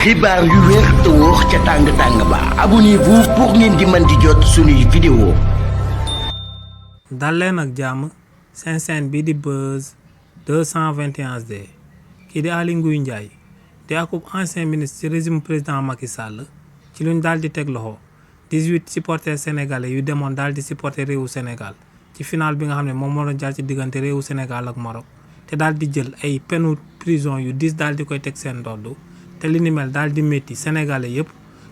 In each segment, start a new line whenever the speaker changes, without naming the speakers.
xibaar yu wér te wóor ca tàng-tàng ba abonnez-vous pour ngeen di mën di jot suñuy vidéo.
dal leen ak jàmm seen chaîne bi di Buzz 221HD kii di Aly Ngouille Ndiaye di akub ancien ministre ci régime président Macky Sall ci luñ daal di teg loxo 18 supporters sénégalais yu demoon daal di supporter réewu Sénégal ci final bi nga xam ne moom moo doon jaar ci diggante réewu Sénégal ak Maroc te daal di jël ay penu prison yu 10 daal di koy teg seen ndodd te li ni mel daal di métti sénégalais yëpp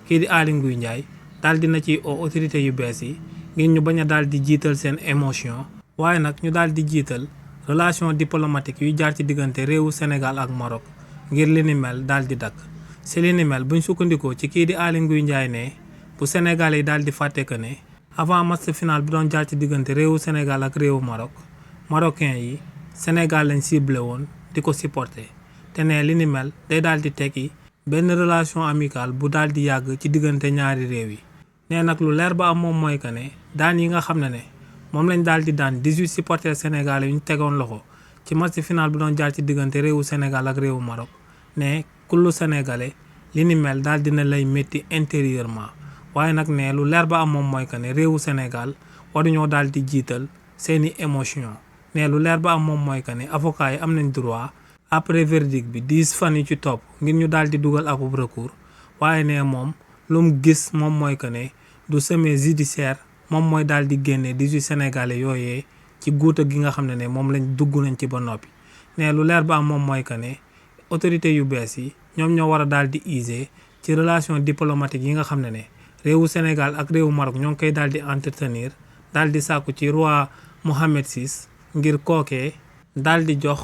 kii di Aly Ngouille Ndiaye daal dina ci autorité yu bees yi ngir ñu bañ a daal di jiital seen émotion waaye nag ñu daal di jiital relation diplomatique yuy jaar ci diggante réewu Sénégal ak Maroc ngir li ni mel daal di dakk si li ni mel buñ sukkandikoo ci kii di Aly Ngouille Ndiaye ne bu Sénégal yi daal di fàtte que ne avant match final bi doon jaar ci diggante réewu Sénégal ak réewu Maroc marocain yi Sénégal lañ ciblé woon di ko supporter te ne li ni mel day daal di tekki benn relation amicale bu daal di yàgg ci diggante ñaari réew yi. nee nag lu leer ba am moom mooy que ne daan yi nga xam ne moom lañ daal di daan 18 supporters sénégalais yu ñu tegoon loxo ci match final bi doon jaar ci diggante réewu Sénégal ak réewu Maroc ne kullu sénégalais li ni mel daal dina lay métti intérieurement waaye nag ne lu leer ba am moom mooy que ne réewu Sénégal waruñoo daal di jiital seeni émotion ne lu leer ba am moom mooy que ne avocat yi am nañ droit après verdict bi 10 fan yi ci topp ngir ñu daal di dugal akub recours waaye ne moom lu mu gis moom mooy que ne du sommet judiciaire moom mooy daal di génne 18 sénégalais yooyee ci guuta gi nga xam ne moom lañ dugg nañ ci ba noppi ne lu leer ba am moom mooy que ne autorité yu bees yi ñoom ñoo war a daal di user ci relation diplomatique yi nga xam ne réewu Sénégal ak réewu Maroc ñoo ngi koy daal di entretenir daal di sàkku ci roi Mohammed VI ngir kookee daal di jox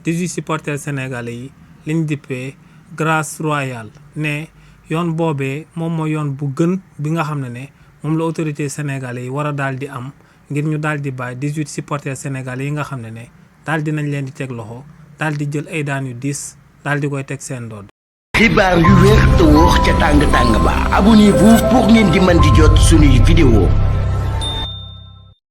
18 supporters sénégalais yi liñ dippee grâce royale ne yoon boobee moom mooy yoon bu gën bi nga xam ne moom la autorité sénégalais yi war a daal di am ngir ñu daal di bàyyi 18 supporters sénégalais yi nga xam ne daal di nañ leen di teg loxo daal di jël ay daan yu diis daal di koy teg seen dood.
xibaar yu wér te wóor ca tàng-tàng ba abonnez-vous pour ngeen di mën di jot suñuy vidéo.